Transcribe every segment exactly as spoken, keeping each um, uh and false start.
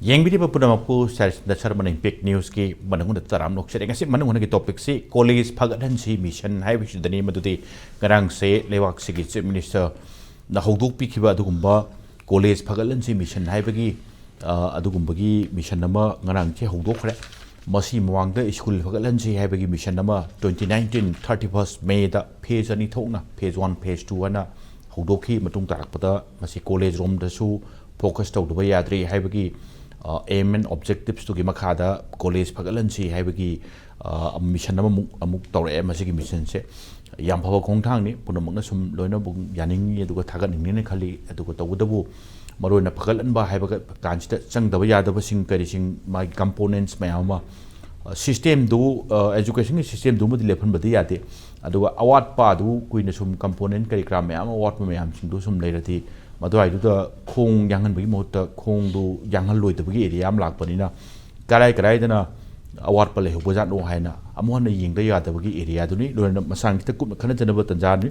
ꯌꯦꯡꯕꯤꯔꯤꯕ ꯄꯨꯝꯅꯃꯛꯄꯨ ꯁꯥꯔ ꯁꯔꯃꯅ ꯏꯝꯄꯦꯛ ꯅ꯭ꯌꯨꯁꯀꯤ ꯃꯅꯨꯡꯗ ꯇꯔꯥꯝꯅ ꯑꯣꯛꯆꯔꯤ꯫ ꯉꯁꯤ ꯃꯅꯨꯡ ꯍꯨꯠꯅꯒꯤ ꯇꯣꯄꯤꯛꯁꯤ ꯀꯣꯂꯦꯖ ꯐꯒꯠꯍꯟꯁꯤ ꯃꯤꯁꯟ ꯍꯥꯏꯕꯁꯤꯗꯅꯤ꯫ ꯃꯗꯨꯗꯤ ꯉꯔꯥꯡꯁꯦ ꯂꯩꯕꯥꯛꯁꯤꯒꯤ ꯆꯤꯐ ꯃꯤꯅꯤꯁꯇꯔꯅ ꯍꯧꯗꯣꯛꯄꯤꯈꯤꯕ ꯑꯗꯨꯒꯨꯝꯕ ꯀꯣꯂꯦꯖ ꯐꯒꯠꯍꯟꯁꯤ ꯃꯤꯁꯟ ꯍꯥꯏꯕꯒꯤ, ꯑ, ꯑꯗꯨꯒꯨꯝꯕꯒꯤ ꯃꯤꯁꯟ ꯑꯃ ꯉꯔꯥꯡꯁꯦ ꯍꯧꯗꯣꯛꯈ꯭ꯔꯦ꯫ ꯃꯁꯤ ꯃꯃꯥꯡꯗ ꯁ꯭ꯀꯨꯜ ꯐꯒꯠꯍꯟꯁꯤ ꯍꯥꯏꯕꯒꯤ ꯃꯤꯁꯟ ꯑꯃ twenty nineteen thirty first Mayꯗ ꯐꯦꯖ ꯑꯅꯤ ꯊꯣꯛꯅ, ꯐꯦꯖ ꯋꯥꯟ, ꯐꯦꯖ ꯇꯨ ꯍꯥꯏꯅ ꯍꯧꯗꯣꯛꯈꯤ꯫ ꯃꯇꯨꯡ ꯇꯥꯔꯛꯄꯗ ꯃꯁꯤ ꯀꯣꯂꯦꯖ ꯔꯣꯝꯗꯁꯨ ꯐꯣꯀꯁ ꯇꯧꯗꯕ ꯌꯥꯗ꯭ꯔꯦ ꯍꯥꯏꯕꯒꯤ, ꯑ, aim and objectivesꯇꯨꯒꯤ ꯃꯈꯥꯗ ꯀꯣꯂꯦꯖ ꯐꯒꯠꯍꯟꯁꯤ ꯍꯥꯏꯕꯒꯤ, ꯑ, ꯃꯤꯁꯟ ꯑꯃꯃꯨꯛ ꯑꯃꯨꯛ ꯇꯧꯔꯛꯑꯦ꯫ ꯃꯁꯤꯒꯤ ꯃꯤꯁꯟꯁꯦ ꯌꯥꯝ ꯐꯕ ꯈꯣꯡꯊꯥꯡꯅꯤ, ꯄꯨꯝꯅꯃꯛꯅ ꯁꯨꯝ ꯂꯣꯏꯅꯃꯛ ꯌꯥꯅꯤꯡꯉꯤ, ꯑꯗꯨꯒ ꯊꯥꯒꯠꯅꯤꯡꯉꯦꯅ ꯈꯜꯂꯤ꯫ ꯑꯗꯨꯒ ꯇꯧꯕꯇꯕꯨ ꯃꯔꯨꯑꯣꯏꯅ ꯐꯒꯠꯍꯟꯕ ꯍꯥꯏꯕ ꯀꯥꯟꯁꯤꯗ ꯆꯪꯗꯕ ꯌꯥꯗꯕꯁꯤꯡ ꯀꯔꯤꯁꯤꯡ, ꯃꯥꯒꯤ components ꯃꯌꯥꯝ ꯑꯃ, ꯑ, systemꯗꯨ, ꯑ, educationꯒꯤ systemꯗꯨꯃꯗꯤ ꯂꯦꯞꯍꯟꯕꯗꯤ ꯌꯥꯗꯦ꯫ ꯑꯗꯨꯒ ꯑꯋꯥꯠꯄ ꯑꯗꯨ ꯀꯨꯏꯅ ꯁꯨꯝ component ꯀꯔꯤ ꯀꯔꯥ ꯃꯌꯥꯝ ꯑꯃ ꯑꯋꯥꯠꯄ ꯃꯌꯥꯝꯁꯤꯡꯗꯨ ꯁꯨꯝ ꯂꯩꯔꯗꯤ ꯃꯗꯨꯋꯥꯏꯗꯨꯗ ꯈꯣꯡ ꯌꯥꯡꯍꯟꯕꯒꯤ ꯃꯍꯨꯠꯇ ꯈꯣꯡꯗꯨ ꯌꯥꯡꯍꯜꯂꯣꯏꯗꯕꯒꯤ ꯑꯦꯔꯤꯌꯥ ꯑꯃ ꯂꯥꯛꯄꯅꯤꯅ ꯀꯔꯥꯏ ꯀꯔꯥꯏꯗꯅ ꯑꯋꯥꯠꯄ ꯂꯩꯍꯧꯕꯖꯥꯠꯅꯣ ꯍꯥꯏꯅ ꯑꯃꯨꯛ ꯍꯟꯅ ꯌꯦꯡꯗ ꯌꯥꯗꯕꯒꯤ ꯑꯦꯔꯤꯌꯥꯗꯨꯅꯤ꯫ ꯂꯣꯏꯅ ꯃꯁꯥꯡ ꯈꯤꯇ ꯀꯨꯞꯅ ꯈꯟꯅꯖꯅꯕ ꯇꯟꯖꯥꯅꯤ꯫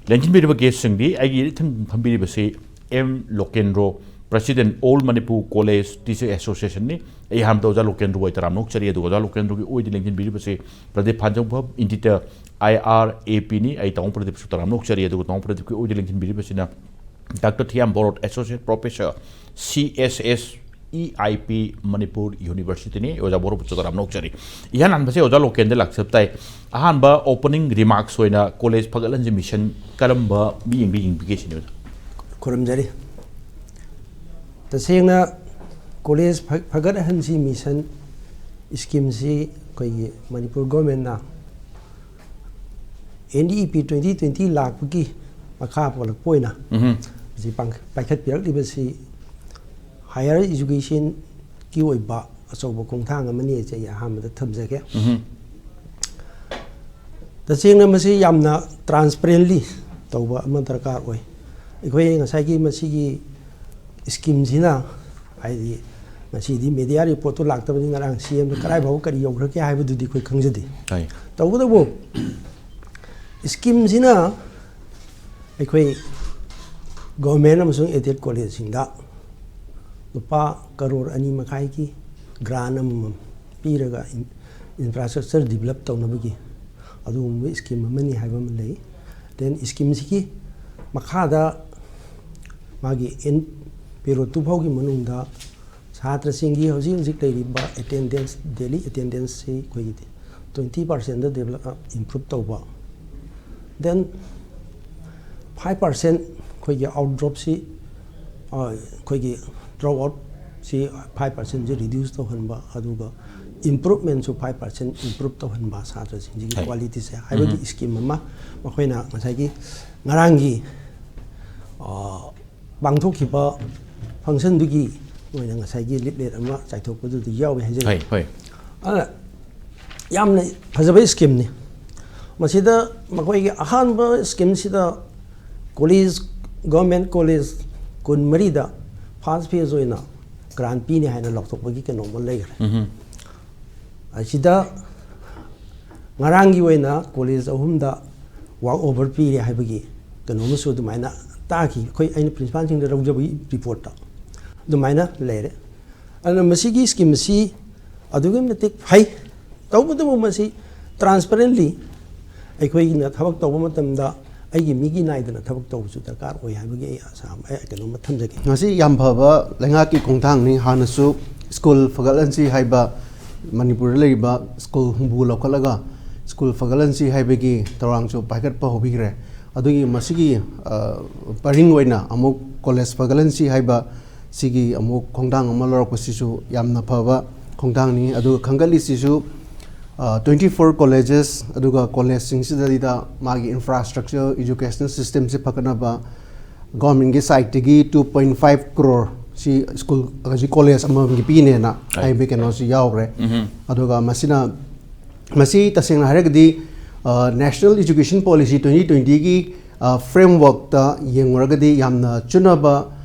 ꯂꯦꯡꯁꯤꯟꯕꯤꯔꯤꯕ ꯒꯦꯁꯁꯤꯡꯗꯤ ꯑꯩꯒꯤ ꯏꯊꯪ ꯐꯝꯕꯤꯔꯤꯕꯁꯤ M Lokendro, President All Manipur College Teacher Associationꯅꯤ꯫ ꯑꯩ ꯑꯍꯥꯟꯕꯗ ꯑꯣꯖꯥ ꯂꯣꯀꯦꯟꯗ꯭ꯔꯣ ꯑꯣꯏ ꯇꯔꯥꯝꯅ ꯑꯣꯛꯆꯔꯤ, ꯑꯗꯨꯒ ꯑꯣꯖꯥ ꯂꯣꯀꯦꯟꯗ꯭ꯔꯣꯒꯤ ꯑꯣꯏꯗ ꯂꯦꯡꯁꯤꯟꯕꯤꯔꯤꯕꯁꯤ ꯄ꯭ꯔꯗꯤꯞ ꯐꯥꯟꯖꯧꯐꯝ, Editor, IRAPꯅꯤ꯫ ꯑꯩ ꯇꯥꯃꯣ ꯄ꯭ꯔꯗꯤꯞꯁꯨ ꯇꯔꯥꯝꯅ ꯑꯣꯛꯆꯔꯤ, ꯑꯗꯨꯒ ꯇꯥꯃꯣ ꯄ꯭ꯔꯗꯤꯞꯀꯤ ꯑꯣꯏꯗ ꯂꯦꯡꯁꯤꯟꯕꯤꯔꯤꯕꯁꯤꯅ doctor Thiyam Borot, Associate Professor, CSS EIP, Manipur Universityꯅꯤ꯫ ꯑꯣꯖꯥ ꯕꯣꯔꯣꯠꯄꯨꯁꯨ ꯇꯔꯥꯝꯅ ꯑꯣꯛꯆꯔꯤ꯫ ꯏꯍꯥꯟ ꯍꯥꯟꯕꯁꯦ ꯑꯣꯖꯥ ꯂꯣꯀꯦꯟꯗ ꯂꯥꯛꯆꯕ ꯇꯥꯏ꯫ ꯑꯍꯥꯟꯕ opening remarks ꯑꯣꯏꯅ ꯀꯣꯂꯦꯖ ꯐꯒꯠꯍꯟꯁꯤ ꯃꯤꯁꯟ ꯀꯔꯝꯕ ꯃꯤꯠꯌꯦꯡꯗ ꯌꯦꯡꯕꯤꯒꯦ ꯁꯤꯅꯤ, ꯑꯣꯖꯥ꯫ ꯈꯨꯔꯨꯝꯖꯔꯤ꯫ ꯇꯁꯦꯡꯅ ꯀꯣꯂꯦꯖ ꯐ-, ꯐꯒꯠꯍꯟꯁꯤ ꯃꯤꯁꯟ ꯁ꯭ꯀꯤꯝꯁꯤ ꯑꯩꯈꯣꯏꯒꯤ ꯃꯅꯤꯄꯨꯔ ꯒꯣꯔꯃꯦꯟꯅ NEP twenty twenty ꯂꯥꯛꯄꯒꯤ ꯃꯈꯥ ꯄꯣꯜꯂꯛꯄ ꯑꯣꯏꯅ ꯎꯝꯍꯨꯝ꯫ ꯍꯧꯖꯤꯛ ꯄꯥꯡ-, ꯄꯥꯏꯈꯠꯄꯤꯔꯛꯂꯤꯕꯁꯤ higher educationꯒꯤ ꯑꯣꯏꯕ ꯑꯆꯧꯕ ꯈꯣꯡꯊꯥꯡ ꯑꯃꯅꯤ ꯍꯥꯏꯁꯦ ꯑꯩ ꯑꯍꯥꯟꯕꯗ ꯊꯝꯖꯒꯦ꯫ ꯎꯝꯍꯨꯝ꯫ ꯇꯁꯦꯡꯅ ꯃꯁꯤ ꯌꯥꯝꯅ transparently ꯇꯧꯕ ꯑꯃ ꯗꯔꯀꯥꯔ ꯑꯣꯏ꯫ ꯑꯩꯈꯣꯏ ꯉꯁꯥꯏꯒꯤ ꯃꯁꯤꯒꯤ ꯁ꯭ꯀꯤꯝꯁꯤꯅ, ꯍꯥꯏꯗꯤ, ꯉꯁꯤꯗꯤ media reportꯇꯨ ꯂꯥꯛꯇꯕꯅꯤ, ꯉꯔꯥꯡ CMꯗ ꯀꯗꯥꯏ ꯐꯥꯎꯕ ꯀꯔꯤ ꯌꯧꯈ꯭ꯔꯒꯦ ꯍꯥꯏꯕꯗꯨꯗꯤ ꯑꯩꯈꯣꯏ ꯈꯪꯖꯗꯦ꯫ ꯍꯣꯏ꯫ ꯇꯧꯕꯇꯕꯨ ꯁ꯭ꯀꯤꯝꯁꯤꯅ ꯑꯩꯈꯣꯏ ꯒꯣꯔꯃꯦꯟ ꯑꯃꯁꯨꯡ aided ꯀꯣꯂꯦꯖꯁꯤꯡꯗ ꯂꯨꯄꯥ ꯀꯔꯣꯔ ꯑꯅꯤ ꯃꯈꯥꯏꯒꯤ ꯒ꯭ꯔꯥꯟ ꯑꯃꯃꯝ ꯄꯤꯔꯒ ꯏꯟꯐ꯭ꯔꯥꯁ꯭ꯇ꯭ꯔꯛꯆꯔ ꯗꯤꯕꯂꯞ ꯇꯧꯅꯕꯒꯤ ꯑꯗꯨꯒꯨꯝꯕ ꯁ꯭ꯀꯤꯝ ꯑꯃꯅꯤ ꯍꯥꯏꯕ ꯑꯃ ꯂꯩ꯫ ꯗꯦꯟ ꯁ꯭ꯀꯤꯝꯁꯤꯒꯤ ꯃꯈꯥꯗ ꯃꯥꯒꯤ ꯑꯦꯟ ꯄꯦꯔꯣꯠ ꯇꯨ ꯐꯥꯎꯒꯤ ꯃꯅꯨꯡꯗ ꯁꯥꯇ꯭ꯔꯁꯤꯡꯒꯤ ꯍꯧꯖꯤꯛ ꯍꯧꯖꯤꯛ ꯂꯩꯔꯤꯕ ꯑꯦꯇꯦꯟꯗꯦꯟꯁ, ꯗꯦꯂꯤ ꯑꯦꯇꯦꯟꯗꯦꯟꯁꯁꯤ ꯑꯩꯈꯣꯏꯒꯤ ꯇ꯭ꯋꯦꯟꯇꯤ ꯄꯥꯔꯁꯦꯟꯗ ꯗꯦꯕꯂꯞ ꯏꯝꯄ꯭ꯔꯨꯞ ꯇꯧꯕ꯫ ꯗꯦꯟ ꯐꯥꯏꯚ ꯄꯥꯔꯁꯦꯟ ꯑꯩꯈꯣꯏꯒꯤ ꯑꯥꯎꯠ ꯗ꯭ꯔꯣꯞꯁꯤ, ꯑꯩꯈꯣꯏꯒꯤ ꯗ꯭ꯔꯣꯞ ꯑꯥꯎꯠꯁꯤ ꯐꯥꯏꯚ ꯄꯥꯔꯁꯦꯟꯁꯤ ꯔꯤꯗ꯭ꯌꯨꯁ ꯇꯧꯍꯟꯕ, ꯑꯗꯨꯒ ꯏꯝꯄ꯭ꯔꯨꯞꯃꯦꯟꯁꯨ ꯐꯥꯏꯚ ꯄꯥꯔꯁꯦꯟ ꯏꯝꯄ꯭ꯔꯨꯞ ꯇꯧꯍꯟꯕ ꯁꯥꯇ꯭ꯔꯁꯤꯡꯁꯤꯒꯤ ꯍꯣꯏ꯫ ꯀ꯭ꯋꯥꯂꯤꯇꯤꯁꯦ ꯍꯥꯏꯕꯒꯤ ꯎꯝ꯫ ꯁ꯭ꯀꯤꯝ ꯑꯃ ꯃꯈꯣꯏꯅ ꯉꯁꯥꯏꯒꯤ ꯉꯔꯥꯡꯒꯤ, ꯑ, ꯄꯥꯡꯊꯣꯛꯈꯤꯕ ꯐꯪꯁꯟꯗꯨꯒꯤ ꯑꯣꯏꯅ ꯉꯁꯥꯏꯒꯤ ꯂꯤꯞꯂꯦꯠ ꯑꯃ ꯆꯥꯏꯊꯣꯛꯄꯗꯨꯗ ꯌꯥꯎꯏ ꯍꯥꯏꯖꯔꯤ꯫ ꯍꯣꯏ, ꯍꯣꯏ꯫ ꯑꯗꯨꯅ ꯌꯥꯝꯅ ꯐꯖꯕ ꯁ꯭ꯀꯤꯝꯅꯤ꯫ ꯃꯁꯤꯗ ꯃꯈꯣꯏꯒꯤ ꯑꯍꯥꯟꯕ ꯁ꯭ꯀꯤꯝꯁꯤꯗ ꯀꯣꯂꯦꯖ, ꯒꯣꯔꯃꯦꯟ ꯀꯣꯂꯦꯖ ꯀꯨꯟꯃꯔꯤꯗ ꯐꯥꯔꯁ ꯐꯦꯖ ꯑꯣꯏꯅ ꯒ꯭ꯔꯥꯟ ꯄꯤꯅꯤ ꯍꯥꯏꯅ ꯂꯥꯎꯊꯣꯛꯄꯒꯤ ꯀꯩꯅꯣꯝꯃ ꯂꯩꯈ꯭ꯔꯦ꯫ ꯎꯝ꯫ ꯑꯁꯤꯗ ꯉꯔꯥꯡꯒꯤ ꯑꯣꯏꯅ ꯀꯣꯂꯦꯖ ꯑꯍꯨꯝꯗ ꯋꯥꯛ ꯑꯣꯚꯔ ꯄꯤꯔꯦ ꯍꯥꯏꯕꯒꯤ ꯀꯩꯅꯣ ꯑꯃꯁꯨ ꯑꯗꯨꯃꯥꯏꯅ ꯇꯥꯈꯤ꯫ ꯑꯩꯈꯣꯏ, ꯑꯩꯅ ꯄ꯭ꯔꯤꯟꯁꯤꯄꯥꯜꯁꯤꯡꯗ ꯂꯧꯖꯕꯒꯤ ꯔꯤꯄꯣꯔꯠꯇ ꯑꯗꯨꯃꯥꯏꯅ ꯂꯩꯔꯦ꯫ ꯑꯗꯨꯅ ꯃꯁꯤꯒꯤ ꯁ꯭ꯀꯤꯝ ꯑꯁꯤ ꯑꯗꯨꯛꯀꯤ ꯃꯇꯤꯛ ꯐꯩ꯫ ꯇꯧꯕꯇꯕꯨ ꯃꯁꯤ ꯇ꯭ꯔꯥꯟꯁꯄꯦꯔꯦꯟꯂꯤ ꯑꯩꯈꯣꯏꯅ ꯊꯕꯛ ꯇꯧꯕ ꯃꯇꯝꯗ ꯑꯩꯒꯤ ꯃꯤꯒꯤ ꯅꯥꯏꯗꯅ ꯊꯕꯛ ꯇꯧꯕꯁꯨ ꯗꯔꯀꯥꯔ ꯑꯣꯏ ꯍꯥꯏꯕꯒꯤ ꯑꯩ ꯑꯁꯥ-, ꯑꯩ ꯀꯩꯅꯣꯝꯃ ꯊꯝꯖꯒꯦ꯫ ꯉꯁꯤ ꯌꯥꯝ ꯐꯕ ꯂꯩꯉꯥꯛꯀꯤ ꯈꯣꯡꯊꯥꯡꯅꯤ꯫ ꯍꯥꯟꯅꯁꯨ ꯁ꯭ꯀꯨꯜ ꯐꯒꯠꯍꯟꯁꯤ ꯍꯥꯏꯕ, ꯃꯅꯤꯄꯨꯔꯗ ꯂꯩꯔꯤꯕ ꯁ꯭ꯀꯨꯜ ꯍꯨꯝꯐꯨ ꯂꯧꯈꯠꯂꯒ ꯁ꯭ꯀꯨꯜ ꯐꯒꯠꯍꯟꯁꯤ ꯍꯥꯏꯕꯒꯤ ꯊꯧꯔꯥꯡꯁꯨ ꯄꯥꯏꯈꯠꯄ ꯍꯧꯕꯤꯈ꯭ꯔꯦ꯫ ꯑꯗꯨꯒꯤ ꯃꯁꯤꯒꯤ, ꯑ, ꯄꯔꯤꯡ ꯑꯣꯏꯅ ꯑꯃꯨꯛ ꯀꯣꯂꯦꯖ ꯐꯒꯠꯍꯟꯁꯤ ꯍꯥꯏꯕ ꯁꯤꯒꯤ ꯑꯃꯨꯛ ꯈꯣꯡꯊꯥꯡ ꯑꯃ ꯂꯧꯔꯛꯄꯁꯤꯁꯨ ꯌꯥꯝꯅ ꯐꯕ ꯈꯣꯡꯊꯥꯡꯅꯤ꯫ ꯑꯗꯨꯒ ꯈꯟꯒꯠꯂꯤꯁꯤꯁꯨ, ꯑ, twenty four colleges, ꯑꯗꯨꯒ ꯀꯣꯂꯦꯖꯁꯤꯡꯁꯤꯗꯩꯗ ꯃꯥꯒꯤ ꯏꯟꯐ꯭ꯔꯥꯁ꯭ꯇ꯭ꯔꯛꯆꯔ, ꯏꯖꯨꯀꯦꯁꯅꯦꯜ ꯁꯤꯁꯇꯦꯝꯁꯤ ꯐꯒꯠꯅꯕ ꯒꯣꯔꯃꯦꯟꯒꯤ ꯁꯥꯏꯠꯇꯒꯤ two point five crore ꯁꯤ ꯁ꯭ꯀꯨꯜ, ꯍꯧꯖꯤꯛ ꯀꯣꯂꯦꯖ ꯑꯃꯃꯝꯒꯤ ꯄꯤꯅꯦꯅ ꯍꯥꯏ꯫ ꯍꯥꯏꯕꯒꯤ ꯀꯩꯅꯣꯁꯤ ꯌꯥꯎꯈ꯭ꯔꯦ꯫ ꯎꯝꯍꯨꯝ꯫ ꯑꯗꯨꯒ ꯃꯁꯤꯅ, ꯃꯁꯤ ꯇꯁꯦꯡꯅ ꯍꯥꯏꯔꯒꯗꯤ, ꯑ, National Education Policy twenty twenty ꯒꯤ, ꯑ, ꯐ꯭ꯔꯦꯝꯋꯔꯛꯇ ꯌꯦꯡꯉꯨꯔꯒꯗꯤ ꯌꯥꯝꯅ ꯆꯨꯅꯕ,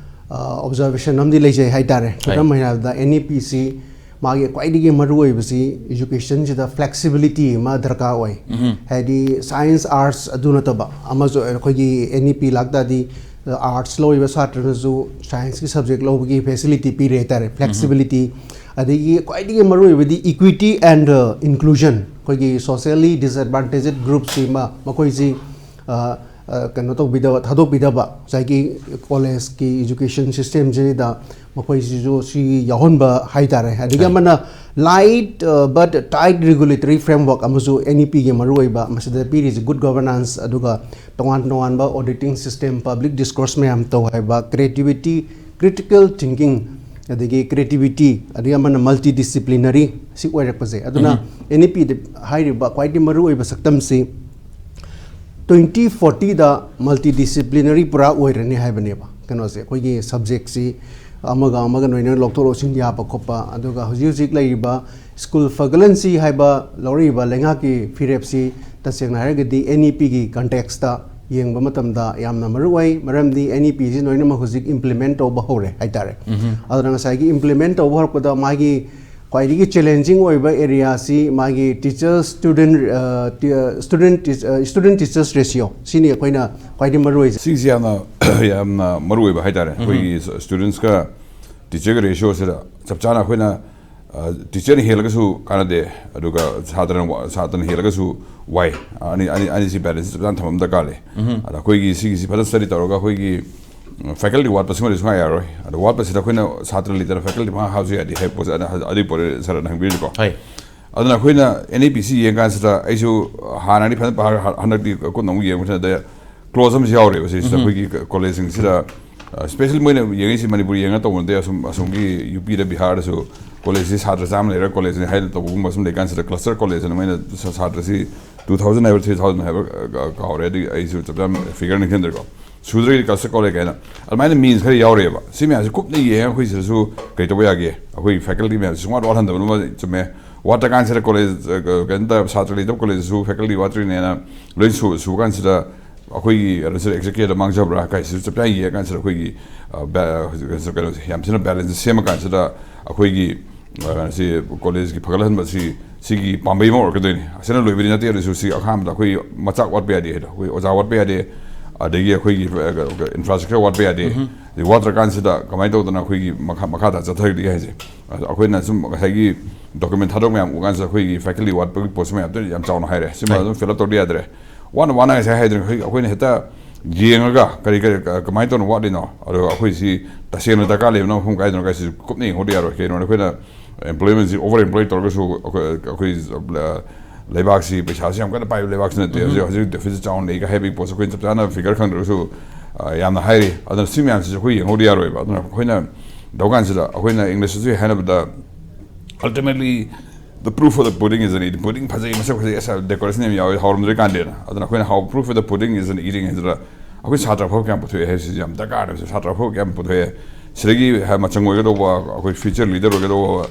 ꯑ, ꯑꯣꯕꯖꯥꯔꯕꯦꯁꯟ ꯑꯃꯗꯤ ꯂꯩꯖꯩ ꯍꯥꯏꯇꯥꯔꯦ꯫ ꯍꯥꯏ꯫ ꯈꯨꯗꯝ ꯑꯣꯏꯅ ꯍꯥꯏꯔꯕꯗ, N E P ꯁꯤ ꯃꯥꯒꯤ ꯈ꯭ꯋꯥꯏꯗꯒꯤ ꯃꯔꯨꯑꯣꯏꯕꯁꯤ ꯏꯖꯨꯀꯦꯁꯟꯁꯤꯗ ꯐ꯭ꯂꯦꯛꯁꯤꯕꯤꯂꯤꯇꯤ ꯑꯃ ꯗꯔꯀꯥꯔ ꯑꯣꯏ꯫ ꯎꯝꯍꯨꯝ꯫ ꯍꯥꯏꯗꯤ ꯁꯥꯏꯟꯁ, ꯑꯥꯔꯠꯁ ꯑꯗꯨ ꯅꯠꯇꯕ ꯑꯃꯁꯨ ꯑꯩꯈꯣꯏꯒꯤ N E P ꯂꯥꯛꯇꯥꯔꯗꯤ ꯑꯥꯔꯠꯁ ꯂꯧꯔꯤꯕ ꯁꯥꯇ꯭ꯔꯅꯁꯨ ꯁꯥꯏꯟꯁꯀꯤ ꯁꯕꯖꯦꯛ ꯂꯧꯕꯒꯤ ꯐꯦꯁꯤꯂꯤꯇꯤ ꯄꯤꯔꯦ ꯍꯥꯏꯇꯥꯔꯦ, ꯐ꯭ꯂꯦꯛꯁꯤꯕꯤꯂꯤꯇꯤ꯫ ꯑꯗꯒꯤ ꯈ꯭ꯋꯥꯏꯗꯒꯤ ꯃꯔꯨꯑꯣꯏꯕꯗꯤ ꯏꯀ꯭ꯋꯤꯇꯤ ꯑꯦꯟ ꯏꯟꯀ꯭ꯂꯨꯖꯟ, ꯑꯩꯈꯣꯏꯒꯤ ꯁꯣꯁꯤꯌꯦꯜꯂꯤ ꯗꯤꯁꯑꯦꯗꯚꯥꯟꯇꯦꯖꯦꯠ ꯒ꯭ꯔꯨꯞꯁꯤꯃ ꯃꯈꯣꯏꯁꯤ ꯑ, ꯑ, ꯀꯩꯅꯣ ꯇꯧꯕꯤꯗꯕ, ꯊꯥꯗꯣꯛꯄꯤꯗꯕ, ꯉꯁꯥꯏꯒꯤ ꯀꯣꯂꯦꯖꯀꯤ ꯏꯖꯨꯀꯦꯁꯟ ꯁꯤꯁꯇꯦꯝꯁꯤꯗ ꯃꯈꯣꯏꯁꯤꯁꯨ ꯁꯤ ꯌꯥꯎꯍꯟꯕ ꯍꯥꯏꯇꯥꯔꯦ꯫ ꯑꯗꯒꯤ ꯑꯃꯅ light, ꯑ, but tight regulatory framework ꯑꯃꯁꯨ N E Pꯒꯤ ꯃꯔꯨꯑꯣꯏꯕ ꯃꯁꯤꯗ ꯄꯤꯔꯤꯁꯤ good governance, ꯑꯗꯨꯒ ꯇꯣꯉꯥꯟ ꯇꯣꯉꯥꯟꯕ auditing system, public discourse ꯃꯌꯥꯝ ꯇꯧ ꯍꯥꯏꯕ, creativity, critical thinking, ꯑꯗꯒꯤ creativity, ꯑꯗꯒꯤ ꯑꯃꯅ multidisciplinary ꯁꯤ ꯑꯣꯏꯔꯛꯄꯁꯦ꯫ ꯑꯗꯨꯅ N E Pꯗ ꯍꯥꯏꯔꯤꯕ ꯈ꯭ꯋꯥꯏꯗꯒꯤ ꯃꯔꯨꯑꯣꯏꯕ ꯁꯛꯇꯝꯁꯤ twenty fortyꯗ multidisciplinary ꯄꯨꯔꯥ ꯑꯣꯏꯔꯅꯤ ꯍꯥꯏꯕꯅꯦꯕ꯫ ꯀꯩꯅꯣꯁꯦ, ꯑꯩꯈꯣꯏꯒꯤ ꯁꯕꯖꯦꯛꯁꯤ ꯑꯃꯒ ꯑꯃꯒ ꯂꯣꯏꯅꯅ ꯂꯧꯊꯣꯛ ꯂꯧꯁꯤꯟ ꯌꯥꯕ ꯈꯣꯠꯄ, ꯑꯗꯨꯒ ꯍꯧꯖꯤꯛ ꯍꯧꯖꯤꯛ ꯂꯩꯔꯤꯕ ꯁ꯭ꯀꯨꯜ ꯐꯒꯠꯍꯟꯁꯤ ꯍꯥꯏꯕ ꯂꯧꯔꯛꯏꯕ ꯂꯩꯉꯥꯛꯀꯤ ꯐꯤꯔꯦꯞꯁꯤ ꯇꯁꯦꯡꯅ ꯍꯥꯏꯔꯒꯗꯤ N E Pꯒꯤ ꯀꯟꯇꯦꯛꯁꯇ ꯌꯦꯡꯕ ꯃꯇꯝꯗ ꯌꯥꯝꯅ ꯃꯔꯨ ꯑꯣꯏ, ꯃꯔꯝꯗꯤ N E Pꯁꯤ ꯂꯣꯏꯅꯃꯛ ꯍꯧꯖꯤꯛ implement ꯇꯧꯕ ꯍꯧꯔꯦ ꯍꯥꯏꯇꯥꯔꯦ꯫ ꯑꯗꯨꯅ ꯉꯁꯥꯏꯒꯤ implement ꯇꯧꯕ ꯍꯧꯔꯛꯄꯗ ꯃꯥꯒꯤ ꯈ꯭ꯋꯥꯏꯗꯒꯤ challenging ꯑꯣꯏꯕ areaꯁꯤ ꯃꯥꯒꯤ teacher student, student student teachers ratio ꯁꯤꯅꯤ ꯑꯩꯈꯣꯏꯅ ꯈ꯭ꯋꯥꯏꯗꯒꯤ ꯃꯔꯨ ꯑꯣꯏꯁꯦ꯫ ꯁꯤꯒꯤꯁꯤ ꯌꯥꯝꯅ ꯌꯥꯝꯅ ꯃꯔꯨ ꯑꯣꯏꯕ ꯍꯥꯏꯇꯥꯔꯦ꯫ ꯑꯩꯈꯣꯏꯒꯤ studentsꯀ teacherꯒ ratioꯁꯤꯗ ꯆꯞ ꯆꯥꯅ ꯑꯩꯈꯣꯏꯅ, ꯑ, teacherꯅ ꯍꯦꯜꯂꯒꯁꯨ ꯀꯥꯟꯅꯗꯦ, ꯑꯗꯨꯒ ꯁꯥꯇ꯭ꯔꯅ ꯋꯥ-, ꯁꯥꯇ꯭ꯔꯅ ꯍꯦꯜꯂꯒꯁꯨ ꯋꯥꯏ꯫ ꯑꯅꯤ, ꯑꯅꯤ, ꯑꯅꯤꯁꯤ balance ꯆꯞ ꯆꯥꯅ ꯊꯝꯕ ꯑꯃ ꯗꯔꯀꯥꯔ ꯂꯩ꯫ ꯑꯗ ꯑꯩꯈꯣꯏꯒꯤ ꯁꯤꯒꯤꯁꯤ ꯐꯖꯅ study ꯇꯧꯔꯒ ꯑꯩꯈꯣꯏꯒꯤ faculty ꯋꯥꯠꯄꯁꯤꯃꯗꯤ ꯁꯨꯡꯌꯥ ꯌꯥꯔꯣꯏ꯫ ꯑꯗꯣ ꯋꯥꯠꯄꯁꯤꯗ ꯑꯩꯈꯣꯏꯅ ꯁꯥꯇ꯭ꯔ ꯂꯩꯇꯅ faculty ꯄꯪꯍꯥꯞ ꯍꯥꯞꯁꯨ ꯌꯥꯗꯦ ꯍꯥꯏꯕ ꯄꯣꯠꯁꯦ ꯑꯗꯨ, ꯑꯗꯨꯒꯤ ꯄꯣꯠꯇꯨ ꯁꯥꯔꯅ ꯍꯪꯕꯤꯔꯤꯀꯣ꯫ ꯍꯣꯏ꯫ ꯑꯗꯨꯅ ꯑꯩꯈꯣꯏꯅ N E Pꯁꯤ ꯌꯦꯡ ꯀꯥꯟꯁꯤꯗ ꯑꯩꯁꯨ ꯍꯥꯟꯅꯗꯤ ꯐꯖꯅ ꯄꯥ-, ꯍ-, ꯍꯟꯗꯛꯇꯤ ꯀꯨꯞꯅ ꯑꯃꯨꯛ ꯌꯦꯡꯕ ꯃꯇꯝꯗ clause ꯑꯃꯁꯨ ꯌꯥꯎꯔꯦꯕ ꯁꯤꯁꯤꯗ꯫ ꯑꯩꯈꯣꯏꯒꯤ ꯀ-, collegeꯁꯤꯡꯁꯤꯗ, ꯑ, specially ꯃꯣꯏꯅ ꯌꯦꯡꯉꯤꯁꯤ ꯃꯅꯤꯄꯨꯔ ꯌꯦꯡꯉ ꯇꯧꯕ ꯅꯠꯇꯦ, ꯑꯁꯨꯝ, ꯑꯁꯣꯝꯒꯤ UPꯗ, ꯕꯤꯍꯥꯔꯗꯁꯨ collegeꯁꯤ ꯁꯥꯇ꯭ꯔ ꯆꯥꯝꯃ ꯂꯩꯔꯒ collegeꯅꯤ ꯍꯥꯏꯅ ꯇꯧꯕꯒꯨꯝꯕ ꯁꯨꯝ ꯂꯩꯀꯥꯟꯁꯤꯗ cluster college ꯑꯅ ꯃꯣꯏꯅ ꯁꯥ-, ꯁꯥꯇ꯭ꯔꯁꯤ two thousand ꯍꯥꯏꯕ three thousand ꯍꯥꯏꯕ, ꯑ, ꯀꯥꯎꯔꯦ, ꯑꯗꯨꯒꯤ ꯑꯩꯁꯨ ꯆꯞ ꯆꯥꯅ figure ꯅꯤꯡꯁꯤꯡꯗ꯭ꯔꯦꯀꯣ꯫ ꯁꯨꯗ꯭ꯔꯒꯗꯤ cluster college ꯀꯥꯏꯅ ꯑꯗꯨꯃꯥꯏꯅ means ꯈꯔ ꯌꯥꯎꯔꯤꯑꯕ꯫ ꯁꯤ ꯃꯌꯥꯝꯁꯦ ꯀꯨꯞꯅ ꯌꯦꯡꯉꯒ ꯑꯩꯈꯣꯏ ꯁꯤꯗꯁꯨ ꯀꯩ ꯇꯧꯕ ꯌꯥꯒꯦ? ꯑꯩꯈꯣꯏ faculty ꯃꯌꯥꯝꯁꯦ ꯁꯨꯡꯋꯥꯠ ꯋꯥꯠꯍꯟꯗꯕ ꯑꯃ ꯆꯨꯝꯃꯦ꯫ ꯋꯥꯠꯇ꯭ꯔꯀꯥꯟꯁꯤꯗ college, ꯑ, ꯀꯩꯅꯣ ꯇꯧ-, ꯁꯥꯇ꯭ꯔ ꯂꯩꯇꯕ collegeꯁꯨ faculty ꯋꯥꯠꯇ꯭ꯔꯤꯅꯦꯅ ꯂꯣꯏ ꯁꯨ-, ꯁꯨ ꯀꯥꯟꯁꯤꯗ ꯑꯩꯈꯣꯏꯒꯤ ꯀꯩꯅꯣꯁꯤꯗ executive ꯃꯥꯡꯖꯕ꯭ꯔꯥ ꯀꯥꯏꯁꯤꯁꯨ ꯆꯞ ꯆꯥꯅ ꯌꯦꯡꯉ ꯀꯥꯟꯁꯤꯗ ꯑꯩꯈꯣꯏꯒꯤ, ꯑ, ꯕꯦ-, ꯍꯧꯖꯤꯛ ꯀꯩꯅꯣꯁꯦ ꯌꯥꯝ ꯊꯤꯅ balance ꯁꯦꯝꯃ ꯀꯥꯟꯁꯤꯗ ꯑꯩꯈꯣꯏꯒꯤ, ꯑ, ꯁꯤ collegeꯀꯤ ꯐꯒꯠꯍꯟꯕꯁꯤ ꯁꯤꯒꯤ ꯄꯥꯝꯕꯩ ꯑꯃ ꯑꯣꯏꯔꯛꯀꯗꯣꯏꯅꯤ꯫ ꯑꯁꯤꯅ ꯂꯣꯏꯕꯗꯤ ꯅꯠꯇꯦ, ꯑꯗꯨꯁꯨ ꯁꯤ ꯑꯍꯥꯟꯕꯗ ꯑꯩꯈꯣꯏ ꯃꯆꯥꯛ ꯋꯥꯠꯄ ꯌꯥꯗꯦ ꯍꯥꯏꯗꯣ, ꯑꯩꯈꯣꯏ ꯑꯣꯖꯥ ꯋꯥꯠꯄ ꯌꯥꯗꯦ, ꯑꯗꯒꯤ ꯑꯩꯈꯣꯏꯒꯤ ꯏꯟꯐ꯭ꯔꯥꯁ꯭ꯇ꯭ꯔꯛꯆꯔ ꯋꯥꯠꯄ ꯌꯥꯗꯦ꯫ ꯑꯗꯩ ꯋꯥꯠꯇ꯭ꯔꯀꯥꯟꯁꯤꯗ ꯀꯃꯥꯏꯅ ꯇꯧꯗꯅ ꯑꯩꯈꯣꯏꯒꯤ ꯃꯈꯥ ꯃꯈꯥ ꯇꯥ ꯆꯠꯊꯔꯤꯒꯦ ꯍꯥꯏꯁꯦ꯫ ꯑꯗꯣ ꯑꯩꯈꯣꯏꯅ ꯁꯨꯝ ꯉꯁꯥꯏꯒꯤ ꯗꯣꯀꯨꯃꯦꯟ ꯊꯥꯗꯣꯛ ꯃꯌꯥꯝ ꯎ ꯀꯥꯟꯁꯤꯗ ꯑꯩꯈꯣꯏꯒꯤ ꯐꯦꯀꯜꯇꯤ ꯋꯥꯠꯄꯒꯤ ꯄꯣꯠꯁꯨ ꯃꯌꯥꯝ ꯌꯥꯝ ꯆꯥꯎꯅ ꯍꯥꯏꯔꯦ꯫ ꯁꯤꯃ ꯑꯗꯨꯝ ꯐꯤꯜ ꯑꯞ ꯇꯧꯗ ꯌꯥꯗ꯭ꯔꯦ꯫ ꯋꯥꯅ ꯋꯥꯅ ꯉꯁꯥꯏ ꯍꯥꯏꯗꯅ ꯑꯩꯈꯣꯏ ꯑꯩꯈꯣꯏꯅ ꯍꯦꯛꯇ ꯌꯦꯡꯉꯒ ꯀꯔꯤ ꯀꯔꯤ ꯀꯃꯥꯏꯅ ꯇꯧꯅ ꯋꯥꯠꯂꯤꯅꯣ, ꯑꯗꯨꯒ ꯑꯩꯈꯣꯏꯁꯤ ꯇꯁꯦꯡꯅ ꯗꯔꯀꯥꯔ ꯂꯩꯕꯅ ꯃꯐꯝ ꯀꯥꯏꯗꯅꯣ ꯀꯥꯏꯁꯤ ꯀꯨꯞꯅ ꯌꯦꯡꯍꯧꯗ ꯌꯥꯔꯣꯏ꯫ ꯀꯩꯅꯣ ꯑꯩꯈꯣꯏꯅ ꯑꯦꯝꯄ꯭ꯂꯣꯏꯃꯦꯟꯁꯤ ꯑꯣꯚꯔ ꯑꯦꯝꯄ꯭ꯂꯣꯏ ꯇꯧꯔꯒꯁꯨ ꯑꯩꯈꯣꯏ ꯑꯩꯈꯣꯏ ꯂꯩꯕꯥꯛꯁꯤ ꯄꯩꯁꯥꯁꯤ ꯌꯥꯝ ꯀꯟꯅ ꯄꯥꯏꯕ ꯂꯩꯕꯥꯛꯁꯨ ꯅꯠꯇꯦ꯫ ꯍꯧꯖꯤꯛ ꯍꯧꯖꯤꯛ ꯗꯦꯐꯤꯁꯤꯠ ꯆꯥꯎꯅ ꯂꯩꯒ ꯍꯥꯏꯕꯒꯤ ꯄꯣꯠꯁꯨ ꯑꯩꯈꯣꯏꯅ ꯆꯞ ꯆꯥꯅ ꯐꯤꯒꯔ ꯈꯪꯗ꯭ꯔꯒꯁꯨ ꯌꯥꯝꯅ ꯍꯥꯏꯔꯤ꯫ ꯑꯗꯨꯅ ꯁꯤ ꯃꯌꯥꯝꯁꯤꯁꯨ ꯑꯩꯈꯣꯏ ꯌꯦꯡꯍꯧꯗ ꯌꯥꯔꯣꯏꯕ꯫ ꯑꯗꯨꯅ ꯑꯩꯈꯣꯏꯅ ꯇꯧꯀꯥꯟꯁꯤꯗ ꯑꯩꯈꯣꯏꯅ ꯏꯪꯂꯤꯁꯇꯁꯨ ꯍꯥꯏꯅꯕꯗ, ultimately the proof of the pudding is in eating. Pudding ꯐꯖꯩ, ꯃꯁꯛ ꯐꯖꯩ, ꯑꯁ ꯗꯦꯀꯣꯔꯦꯁꯟ ꯌꯥꯝ ꯌꯥꯎꯋꯦ, ꯍꯥꯎꯔꯝꯗ꯭ꯔꯤ ꯀꯥꯟꯗꯦꯅ꯫ ꯑꯗꯨꯅ ꯑꯩꯈꯣꯏꯅ ꯍꯥꯎ proof of the pudding is in eating ꯍꯥꯏꯁꯤꯗ ꯑꯩꯈꯣꯏ ꯁꯥꯇ꯭ꯔ ꯑꯐꯕ ꯀꯌꯥꯝ ꯄꯨꯊꯣꯛꯑꯦ ꯍꯥꯏꯕꯁꯤꯁꯨ ꯌꯥꯝ ꯗꯔꯀꯥꯔꯅꯦꯕ꯫ ꯁꯥꯇ꯭ꯔ ꯑꯐꯕ ꯀꯌꯥꯝ ꯄꯨꯊꯣꯛꯑꯦ, ꯁꯤꯗꯒꯤ ꯃꯆꯪ ꯑꯣꯏꯒꯗꯧꯕ ꯑꯩꯈꯣꯏ ꯐ꯭ꯌꯨꯆꯔ ꯂꯤꯗꯔ ꯑꯣꯏꯒꯗꯧꯕ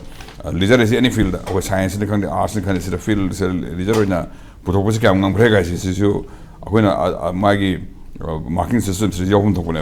ꯂꯤꯗꯔ ꯑꯁꯤ ꯑꯦꯅꯤ ꯐꯤꯜꯗ, ꯑꯩꯈꯣꯏ ꯁꯥꯏꯟꯁꯅꯤ ꯈꯪꯗꯦ, ꯑꯥꯔꯠꯁꯅꯤ ꯈꯪꯗꯦ, ꯁꯤꯗ ꯐꯤꯜꯗ ꯂꯤꯗꯔ ꯑꯣꯏꯅ ꯄꯨꯊꯣꯛꯄꯁꯤ ꯀꯌꯥꯝ ꯉꯝꯈ꯭ꯔꯦ ꯀꯥꯏꯁꯦ ꯁꯤꯁꯨ ꯑꯩꯈꯣꯏꯅ ꯃꯥꯒꯤ ꯃꯥꯔꯀꯤꯡ ꯁꯤꯁꯇꯦꯝꯁꯤꯗ ꯌꯥꯎꯐꯝ ꯊꯣꯛꯄꯅꯦꯕ꯫